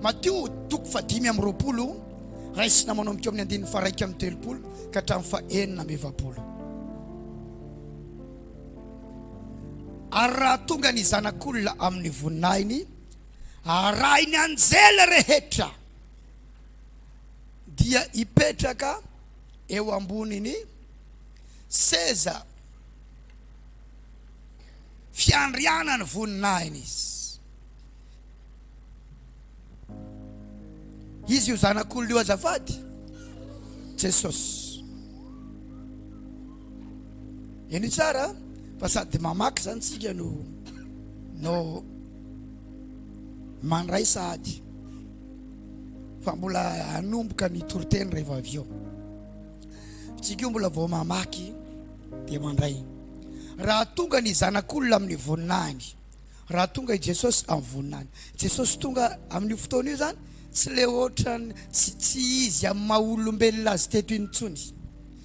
Matio toko fahadimy amby 20, raisina manomboka eo amin'ny andininy faha-31 ka hatramin'ny faha-46. Ary raha tonga ny Zanak'olona amin'ny voninahiny, arahin'ny anjely rehetra, dia hipetraka eo ambonin'ny seza fiandrianan'ny voninahiny izy. Izy io zanak'olona io azafady? Jesosy. Eny tsara fa sady mamaky zany tsika no no mandray sahady fa mbola hanomboka ny toriteny rehefa avy eo. Tsika io mbola vao mamaky dia mandray. Raha tonga ny zanak'olona amin'ny voninahiny Raha tonga i Jesosy amin'ny voninahiny. Jesosy tonga amin'io fotoana io izany, tsy ilay ohatran'ny, tsy, tsy izy amin'ny maha olombelona azy teto intsony.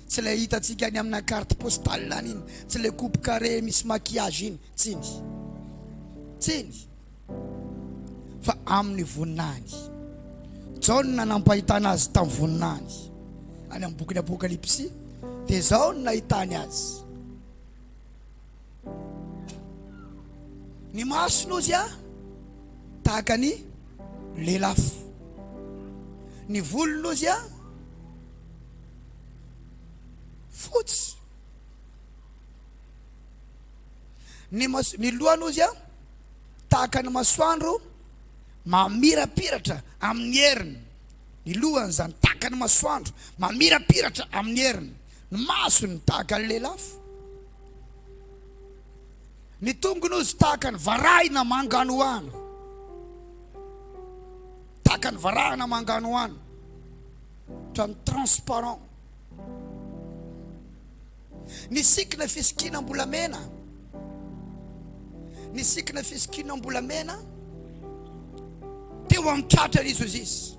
Tsy ilay hitantsika any amina carte postale any iny, tsy ilay coupe carré misy maquillage iny, tsy iny. Tsy iny. Fa amin'ny voninahiny. Jaona nampahitana azy tamin'ny voninahiny. Any amin'ny bokin'ny Apokalypsy, dia izao no nahitany azy. Ny masony ozy a tahaka ny lelafo. Ny volony ozy a fotsy. Ny mas ny lohany ozy a tahaka ny masoandro mamirapiratra amin'ny heriny. Ny lohany izany tahaka ny masoandro mamirapiratra amin'ny heriny. Ny masony tahaka ny lelafo. Ny tongony ozy tahaka ny varahina manganohano. Tahaka ny varahina manganohano. Ohatran'ny transparent. Ny sikina fisikinam-bolamena. Ny sikina fisikinam-bolamena teo amin'ny tratrany izy ozy izy.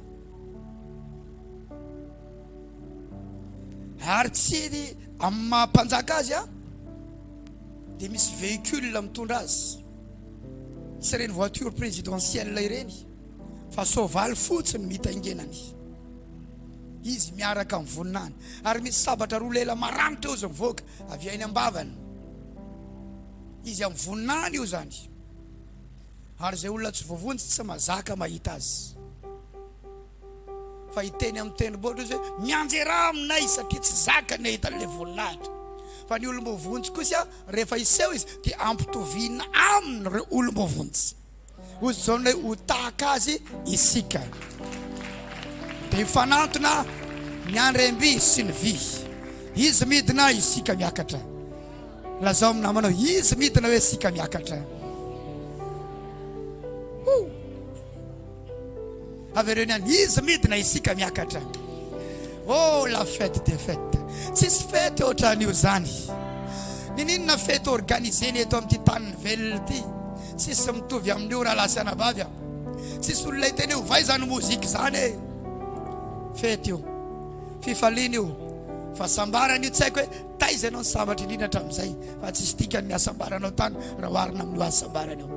Ary tsy amin'ny maha mpanjaka azy a dia misy véhicule mitondra azy, tsy ireny voiture présidentielle ireny fa soavaly fotsy no mitaingenany, izy miaraka amin'ny voninahiny, ary misy sabatra roa lela maranitra eo izy mivoaka avy any am-bavany, izy amin'ny voninahiny io zany, ary izay olona tsy voavonjy tsy mazaka mahita azy. Fa hiteny amin'ny tendrombohitra izy hoe, Mianjerà aminay, satria tsy zaka ny hahita an'ilay voninahitra. Fa ny olom-boavonjy kosa, rehefa hiseho izy, dia hampitoviana aminy ireo olom-boavonjy. Hoy Jaona hoe, Ho tahaka azy isika. Dia hifanantona ny andrem-by sy ny vy. Izy midina, isika miakatra. Lazao amin'ny namanao, izy midina hoe isika miakatra. Ho! Avereno ihany, izy midina isika miakatra. Oh la fête des fêtes. Tsisy fety ohatran'io zany. Nininona fety organisena eto amin'ity tanin'ny velona ity. Tsisy mitovy amin'io rahalahy sy anabavy a. Tsisy olona hiteny hoe ovay izany mozika izany e. Fety io. Fifaliana io. Fahasambarana io tsy haiko hoe taiza ianao ny sambatra indrindra hatramin'izay fa tsisy dikany ny hasambaranao tany raha oharina amin'io hasambarana io.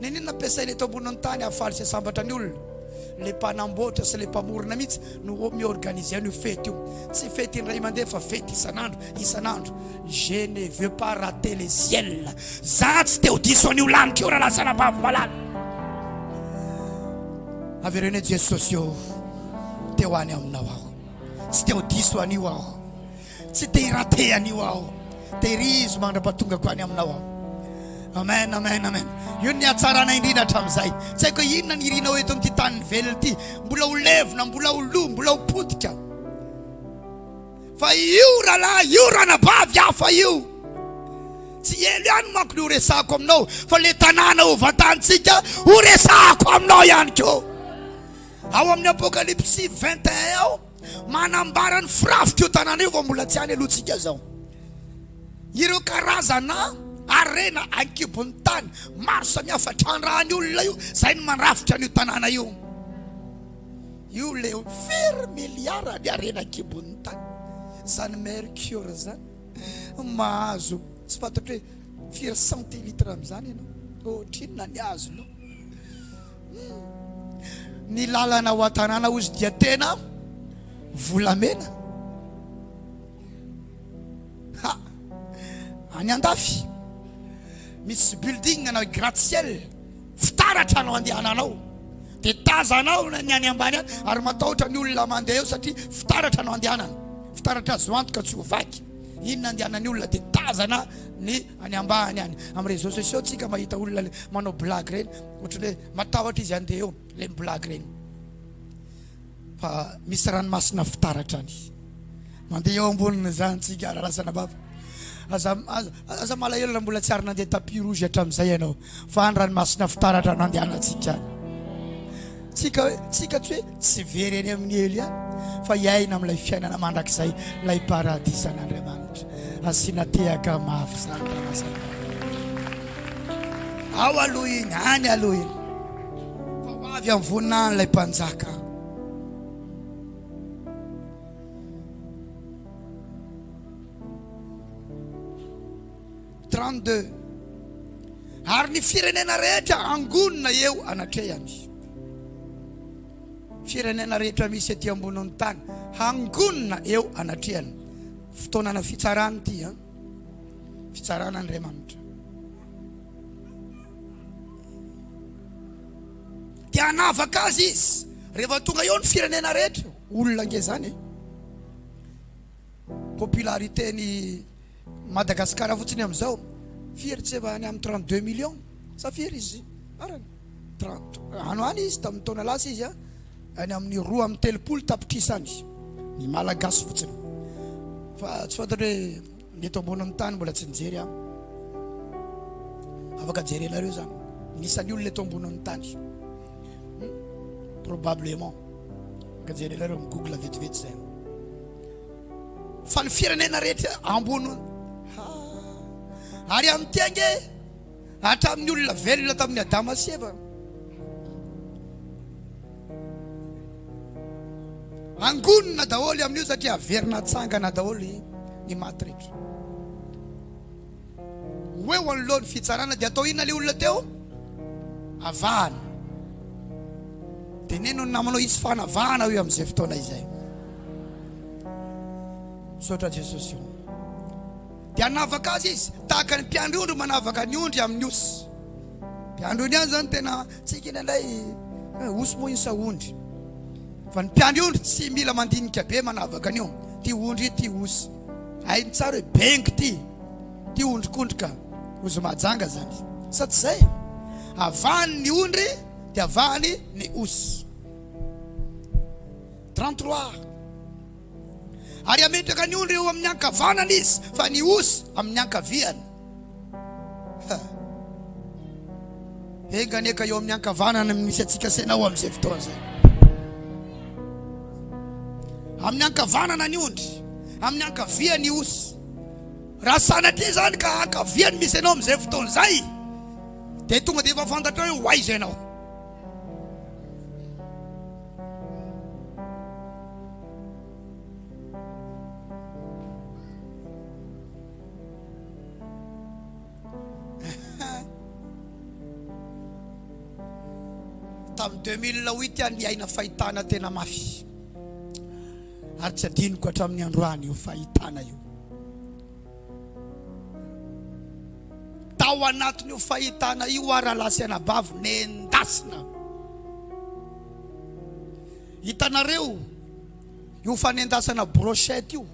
N'inon'inona ampiasaina eto ambonin'ny tany hahafaly sy hahasambatra ny olona, ilay mpanamboatra sy ilay mpamorona mihitsy no mi-organiser an'io fety io. Tsy fety indray mandeha fa fety isan'andro, isan'andro. Je ne veux pas rater le ciel. Za tsy te ho diso an'io lanitra io rahalahy sy anabavy malala. Avereno hoe Jesosy ô, te ho any aminao aho. Tsy te ho diso an'io aho. Tsy te hi-rater an'io aho. Tehirizo mandra-pahatongako any aminao aho. Amen, amen, amen. Io ny hatsarana indrindra hatramin'izay. Tsy haiko hoe inona ny irinao eto amin'ity tanin'ny velona ity. Mbola ho levona, mbola ho lo, mbola ho potika. Fa io rahalahy, io ranabavy hafa io. Tsy helo ihany manko no horesahako aminao, fa le tanàna ho vantanintsika horesahako aminao ihany koa. Ao amin'ny Apokalypsy 21 ao, Manambara ny firafitr'io tanàna io vao mbola tsy any aloha tsika zao. Ireo karazana harena ankibon'ny tany maro samihafa trandrahan'ny olona io, zay no mandrafitra an'io tanàna io. Io le firy miliara ny harena ankibon'ny tany. Zany mercure zany mahazo tsy fantatro hoe firy centilitre amin'izany ianao. Ohatrinona ny azonao. Hmm. Ny lalana ao an-tanàna hozy dia tena volamena. Ha! Any andafy misy building na gratte-ciel fitaratra no andehananao dia tazanao ny any ambany any ary matahotra ny olona mandeha eo satria fitaratra no andehanana, fitaratra azo antoka tsy ho vaky. Inona andehanan'ny olona dia tazana ny any ambany any. Amin'ny réseaux sociaux tsika mahita olona manao blague ireny, ohatran'ny hoe matahotra izy handeha eo, ilay mi-blague ireny. Fa misy ranomasina fitaratra any. Mandeha eo ambonin'izany tsika raha lasa nabava. Aza, aza, aza malahelo raha mbola tsy ary nandeha tapis rouge hatramin'izay ianao. Fa any ranomasina fitaratra no andehanantsika any. Tsika, tsika tsy hoe tsy very any amin'ny helo ihany, fa hiaina amin'ilay fiainana mandrakizay, ilay paradisan'Andriamanitra. Asiana tehaka mafy izany raha lasa nabava. Ao aloha iny, any aloha iny. Fa ho avy amin'ny voninahiny ilay mpanjaka. 32 ary ny firenena rehetra angonina eo anatrehany. Firenena rehetra misy ety ambonin'ny tany hangonina eo anatrehany. Fotoanana fitsarana ity an. Fitsarana Andriamanitra. Dia hanavaka azy izy rehefa tonga eo ny firenena rehetra. Olona ange zany e. Popularité ny Madagascar fotsiny amin'izao firy tsy efa any amin'ny 32 millions sa firy izy arany 30 ano any izy tamin'ny taona lasa izy a any amin'ny 32 tapitrisa any ny Malagasy fotsiny fa tsy fantatra hoe ny eto ambonin'ny tany mbola tsy nijery aho afaka jerenareo zany ny isan'ny olona eto ambonin'ny tany hmm? probablement afaka jerenareo amin'ny google vetivety zay Fa ny firenena rehetra ambony ha ary amin'ity ange hatramin'ny olona velona tamin'ny Adama sy Eva angonina daholo amin'io satria averina atsangana daholo ny maty rehetra. Ho eo anoloan'ny fitsarana dia atao inona ilay olona teo? Avahana. Teneno ny namanao hisy fanavahana eo amin'izay fotoana izay. Misaotra Jesosy o. Dia hanavaka azy izy tahaka ny mpiandry ondry manavaka ny ondry amin'ny osy. Mpiandry ondry ihany zany tena tsika indraindray eh, osy moa iny sa ondry. Fa ny mpiandry ondry tsy mila mandinika be manavaka an'io. Ty ondry ty osy. Hainy tsara hoe bengy ty. Ty ondrikondrika ozy mahajanga zany. Sa tsy zay? Avahany ny ondry dia avahany ny osy. 33 Ary hametraka ny ondry eo amin'ny ankavanana izy, fa ny osy amin'ny ankaviany. Enga anie ka eo amin'ny ankavanana no misy antsika sy ianao amin'izay fotoana izay. Amin'ny ankavanana ny ondry, amin'ny ankavia ny osy. Raha sanatria izany ka ankavia no misy anao amin'izay fotoana izay, dia tonga dia efa fantatrao hoe ho aiza ianao. Tamin'ny 2008 aho niaina fahitana tena mafy ary tsy adinoko hatramin'ny androany io fahitana io. Tao anatin'io fahitana io aho rahalahy sy anabavy nendasina. Hitanareo io fanendasana brochette io?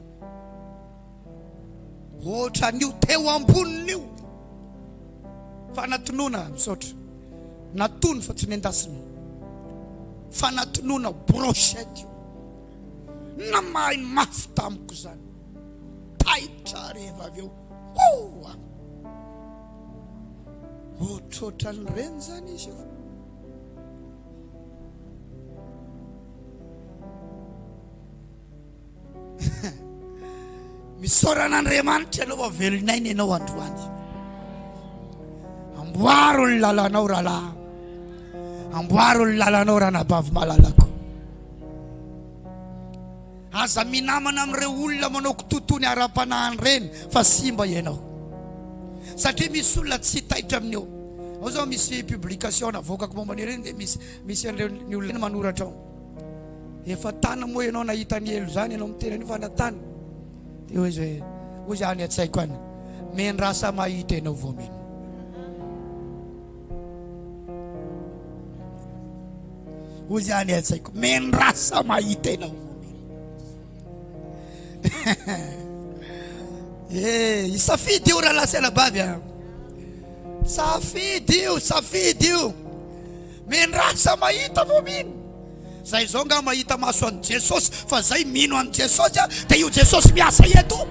Ohatran'io teo ambonin'io. Fanatonoana, misaotra. Natono fa tsy nendasina. Fanatonoana brochette io. Namahy mafy tamiko izany. Taitra rehefa avy eo. Hoa! Ohatrohatran'ireny izany izy io. Misaora an'Andriamanitra ianao fa velon'aina ianao androany. Amboaro ny lalanao rahalahy. Amboaro ny lalanao ranabavy malalako. Aza minamana amin'ireo olona manao kitotoa ny ara-panahiny ireny fa simba ianao. Satria misy olona tsy taitra amin'io. Ao zao misy publication navoakako momba an'ireny dia misy misy an'ireo ny olona manoratra ao. Efa tany moa ianao nahita ny helo zany ianao miteny an'io fa na tany. Dia hoy izy hoe, hoy izy any an-tsaiko any, mendrasa mahita ianao vao mino. Hoy izy any an-tsaiko, mendrasa mahita ianao vao mino. Eh, isafidy io rahalahy sy anabavy a. Safidy io, safidy io. Mendrasa mahita vao mino. Zay zao nga mahita maso an'i Jesosy fa zay mino an'i Jesosy a, dia io Jesosy miasa eto.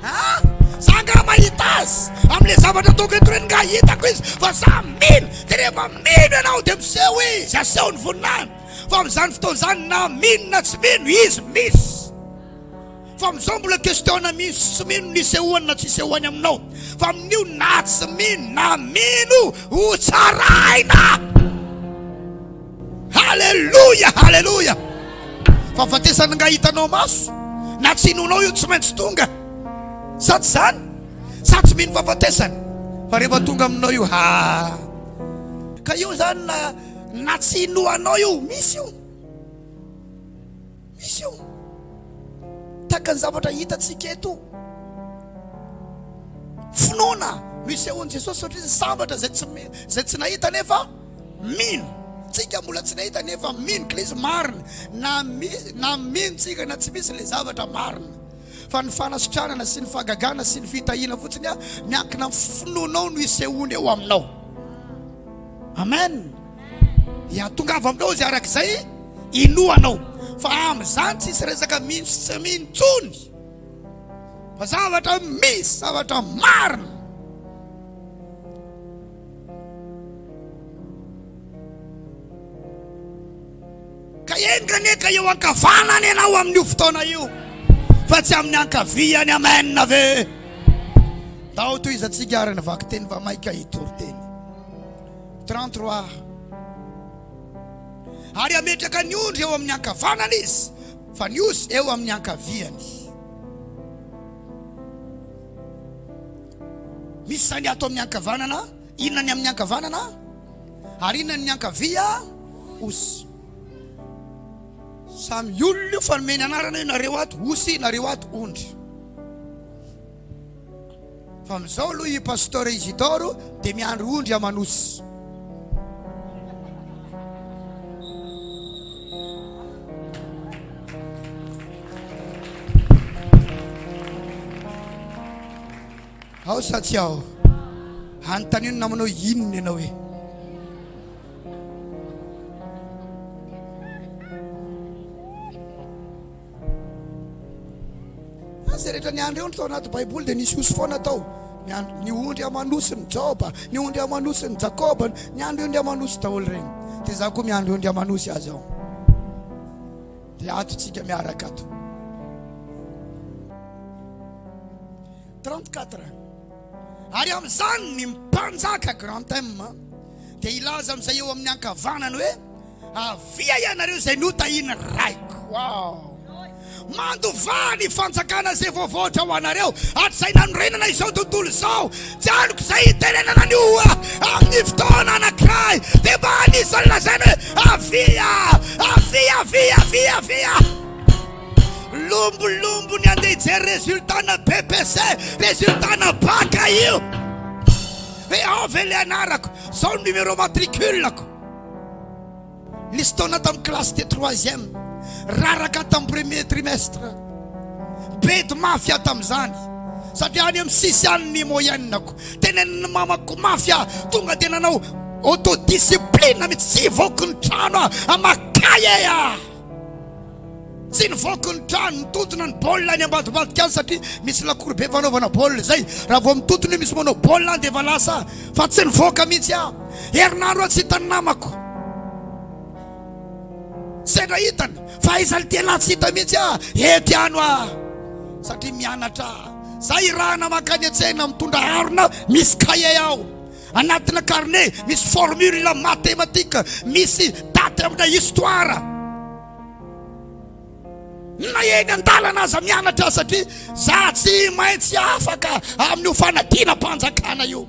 Ha? Za nga mahita azy amin'le zavatra ataoko eto reny nga hitako izy fa za mino. Dia rehefa mino ianao dia miseho izy, aseho ny voninahiny. Fa amin'izany fotoana izany na mino na tsy mino izy misy. Fa amin'izao mbola question na mino sy tsy mino ny isehoany na tsy isehoany aminao. Fa amin'io na tsy mino na mino ho tsaraina. Haleloia, haleloia. Fahafatesana nga hitanao maso na tsy inoanao io tsy maintsy tonga. Sa tsy izany? Sa tsy mino fahafatesana? Fa rehefa tonga aminao io ha. Ka io zany na Na tsy inoanao io, misy io. Misy io. Tahaka ny zavatra hitantsika eto. Finoana no isehoan'i Jesosy satria izy sambatra izay tsy izay tsy nahita nefa mino. Tsika mbola tsy nahita nefa mino k'ilay izy marina. Na misy na mino tsika na tsy misy ilay zavatra marina. Fa ny fanasitranana sy ny fahagagana sy ny fitahiana fotsiny a, miankina amin'ny finoanao no isehoany eo aminao. Amen. Ya tongava aminao izy arak'izay inoanao. Fa amin'izany tsisy resaka mino sy tsy mino intsony. Fa zavatra misy, zavatra marina. Ka enga anie ka eo ankavanana ianao amin'io fotoana io fa tsy amin'ny ankaviany. Amen ve? Ndao tohizantsika ary ny vakiteny fa maika hitory teny. 33 Ary hametraka ny ondry eo amin'ny ankavanana izy, fa ny osy eo amin'ny ankaviany. Misy izany ato amin'ny ankavanana, inona ny amin'ny ankavanana? Ary inona ny ankavia? Osy. Samy olona io fa nomeny anarana io nareo ato osy, nareo ato ondry. Fa amin'izao aloha i Pasteur Isidore dia miandry ondry aman'osy. Ao sa tsy ao? Anontanio ny namanao inona ianao e? Izay rehetra niandry ondry tao anaty Baiboly dia nisy osy foana tao. Ny ondry aman'osy ny Joba, ny ondry aman'osy ny Jakoba, niandry ondry aman'osy daholo ireny. Dia izaho koa miandry ondry aman'osy azy ao. Dia ato tsika miaraka ato. 34 ary amin'izany ny mpanjaka grand M dia hilaza amin'izay eo amin'ny ankavanany hoe avia ianareo izay notahian'ny raiko. Wow! Mandovà ny fanjakana izay voavoatra ho anareo hatrizay nanorenana izao tontolo izao. Tsy andriko izay hitenenana an'io amin'ny fotoana anankiray dia mba anisan'ny lazaina hoe avia, avia, avia, avia, avia. Lombolombo ny andeha hijery résultat na BEPC, résultat na bac io. Hoe ao ve le anarako, zao ny numéro matricule-ko. Nisy taona tamin'ny classe de troisième, raraka tamin'ny premier trimestre. Bedy mafy aho tamin'izany satria any amin'ny six any ny moyenne-ko. Tenenin'ny mamako mafy aho, tonga dia nanao autodiscipline mihitsy, tsy hivoaka ny trano aho, hamaky cahier aho. Tsy nivoaka ny trano, nitontona ny baolina any ambadimbadika any satria misy lakoro be fanaovana baolina izay. Raha vao mitontona io misy manao baolina any dia efa lasa aho. Fa tsy nivoaka mihitsy aho. Herinandro aho tsy hitan'ny namako. Sendra hitany fa aiza ny tena tsy hita mihitsy aho. Eto ihany aho satria mianatra aho. Za irahana mankany an-tsena mitondra harona misy cahier ao. Anatina carnet misy formule mathématique, misy date amina histoire. Na eny an-dalana aza mianatra aho satria za tsy maintsy afaka amin'io fanadinam-panjakana io.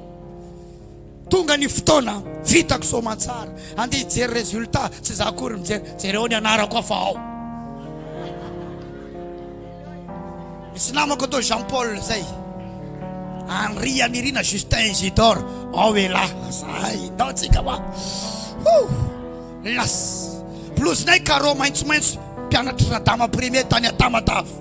Tonga ny fotoana, vitako soamantsara. Andeha hijery résultat, tsy za akory mijery, jereo ny anarako aho fa ao. Misy namako atao Jean Paul zay. Andrianirina Justin Isidore, ao elah. Zay, ndao tsika hoa. Las. Blousinay carreau maitsomaitso, mpianatr'i Radama Premier tany Tamatave.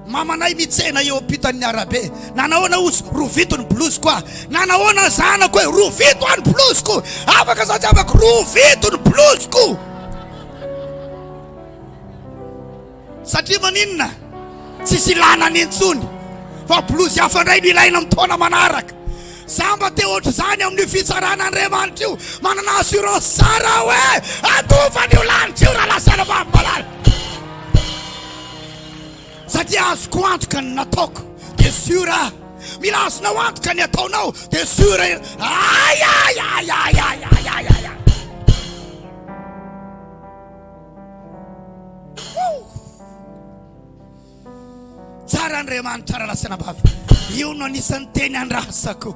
Mamanay mitsena eo ampitan'ny arabe. Nanahoana ozy? Rovito ny blouse-ko ah. Nanahoana zanako e? Rovito ah ny blouse-ko. Afaka sa tsy afaka? Rovito ny blouse-ko. Satria maninona? Tsisy ilana any intsony. Fa blouse hafa indray no ilaina amin'ny taona manaraka. Za mba te ohatr'izany amin'io fitsaran'Andriamanitra io. Manana assurance tsara aho hoe handova an'io lanitra io raha lasa anabavy malala. Satria azoko antoka ny nataoko dia sûr aho. Mila azonao antoka ny ataonao dia sûr ay ay ay ay ay ay ay ay ay. Tsara Andriamanitra rahalahy sy anabavy. Io no anisan'ny teny andrasako.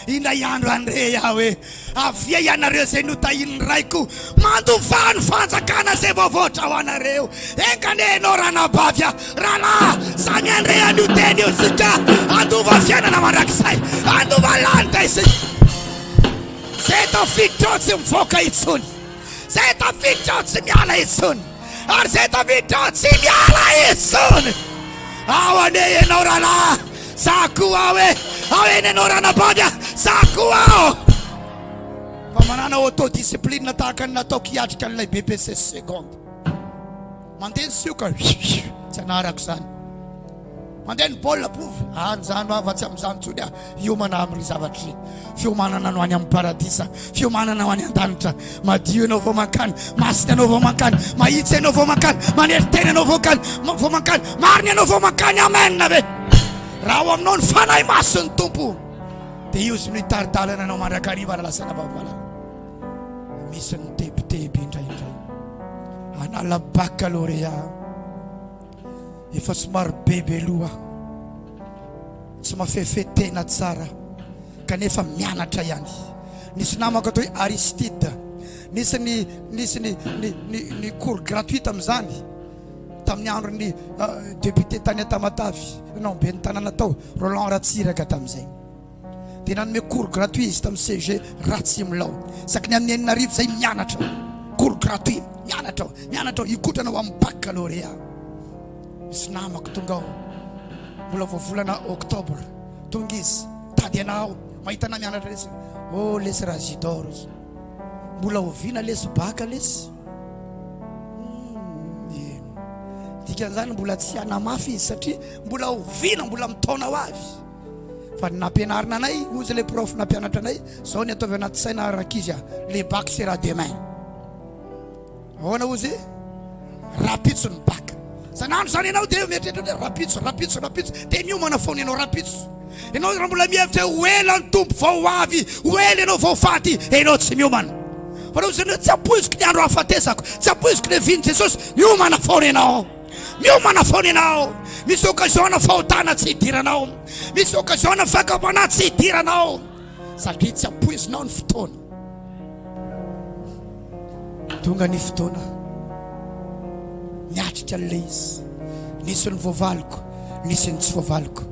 Indray andro handre aho hoe, Avia ianareo izay notahian'ny Raiko, mandovà ny fanjakana izay voavoatra ho anareo. Enga anie ianao ranabavy aho, rahalahy, samy handre an'io teny io isika, handova fiainana mandrakizay, handova lanitra isika. Izay tafiditra ao tsy mivoaka intsony. Izay tafiditra ao tsy miala intsony. Ary izay tafiditra ao tsy miala intsony. Ao anie ianao rahalahy, za koa aho e. Ao eny ianao ranabavy a, za koa aho. Fa manana autodiscipline tahaka ny nataoko hiatrika an'ilay BPC seconde. Mandeha ny sioka, tsy anarako izany. Mandeha ny baolina pouf, any zany aho fa tsy amin'izany intsony aho. Hiomana amin'ny zavatra ireny. Fiomanana no any amin'ny paradisa, fiomanana ho any an-danitra. Madio ianao vao mankany, masina ianao vao mankany, mahitsy ianao vao mankany, manery tena ianao vao mankany, vao mankany, marina ianao vao mankany. Amen ve? Raha ao aminao ny fanahy masin'ny Tompo, dia io izy no hitari-dalana anao mandrakariva raha lasa anabavy-malala. Misy ny tebiteby indraindray. Hanala baccalauréat. Efa somary bebe loha aho. Tsy mafefehy tena tsara kanefa mianatra ihany. Nisy namako atao hoe Aristide. Nisy ny nisy ny ny ny ny cours gratuit tamin'izany. Tamin'ny andron'ny euh, député tany Tamatavy, non ben'ny tanàna tao, Roland Ratsiraka tamin'izay. Dia nanome cours gratuit izy tamin'ny CG Ratsimilao. Isaky ny amin'ny 6000 izay mianatra ao. Cours gratuit, mianatra ao, mianatra ao, hikotrana ho amin'ny baccalauréat. Misy namako tonga ao. Mbola vao volana octobre. Tonga izy, tady anah ao, mahita anah mianatra lesy. Oh lesy Razidor. Mbola oviana lesy bac lesy? Hmm, eny. Dikan'izany mbola tsy hanamafy izy satria mbola oviana mbola amin'ny taona ho avy. Fa ny nampianarina anay, hozy ilay prof nampianatra anay, zao ny ataovy anaty saina rankizy a, le bac sera demain. Ahoana hozy? Rapitso ny bac. Sanandro zany ianao dia mieritreritra hoe rapitso, rapitso, rapitso, dia miomana foana ianao rapitso. Ianao raha mbola mihevitra hoe ho ela ny Tompo vao ho avy, ho ela ianao vao faty, ianao tsy miomana. Fa raha hozy ianao tsy ampoiziko ny andro hahafatesako, tsy ampoiziko ny havian'i Jesosy, miomana foana ianao. Miomana foana ianao. Misy occasion-na fahotana tsy hidiranao. Misy occasion-na fakam-panahy tsy hidiranao. Satria tsy ampoizinao ny fotoana. Tonga ny fotoana. Miatrika an'ilay izy. Nisy ny voavaliko, nisy ny tsy voavaliko.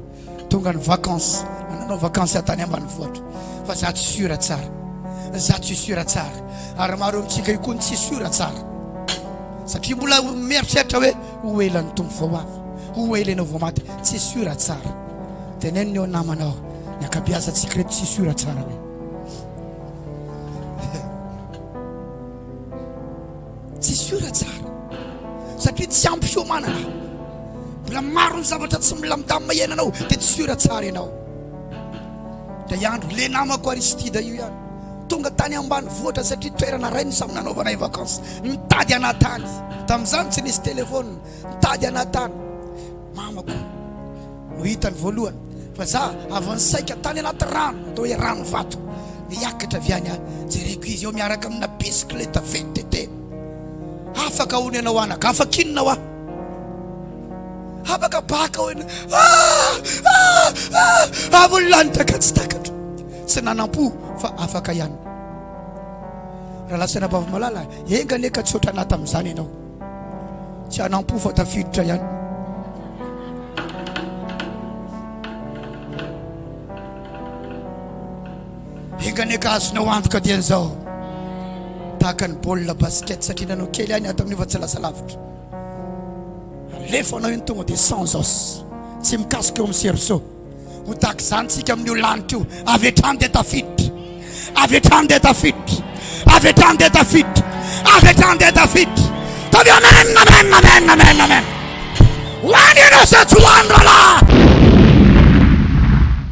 Tonga ny vacances, nanao vacances aho tany ambanivohitra. Fa za tsy sûr tsara. Za tsy sûr tsara. Ary maro amintsika io koa ny tsy sûr tsara. Satria mbola mieritreritra hoe ho ela ny Tompo vao avy. Ho ela ianao vao maty. Tsy sûr tsara. Teneno ny eo namanao. Ny ankabeazantsika ireto tsy sûr tsara hoe. Tsy sûr tsara satria tsy ampy fiomanana. Mbola maro ny zavatra tsy milamindamina iainanao dia tsy sûr tsara ianao. Indray andro, le namako Aristide io ihany, tonga tany ambanivohitra satria toerana iray no samy nanaovanay vacances. Nitady anah tany. Tamin'izany tsy nisy téléphone. Nitady anah tany. Mamako no hitany voalohany fa za avy nisaika tany anaty rano atao hoe rano vato niakatra avy any aho jereko izy eo miaraka amina bisikileta VTT afaka hono ianao anaka afaka inona hoa afaka baka hono ah ah ah avy ny lanitra ka tsy takatro. Tsy nanam-po fa afaka ihany. Rahalahy sy anabavy malala, enga anie ka tsy ohatranà tamin'izany ianao. Tsy hanam-po fa tafiditra ihany. Enga anie ka azonao antoka dieny izao. Tahaka ny baolina basket satria nanao kely ihany ato amin'io fa tsy lasa lavitra. Alefanao iny tonga dia sans os. Tsy mikasika eo amin'ny cerceau. Ho tahaka izany tsika amin'io lanitra io. Avy hatrany dia tafiditra. Avy hatrany dia tafiditra. Avy hatrany dia tafiditra. Avy hatrany dia tafiditra. Taovy amen, amen, amen, amen, amen. Ho any ianao sa tsy ho any rahalahy?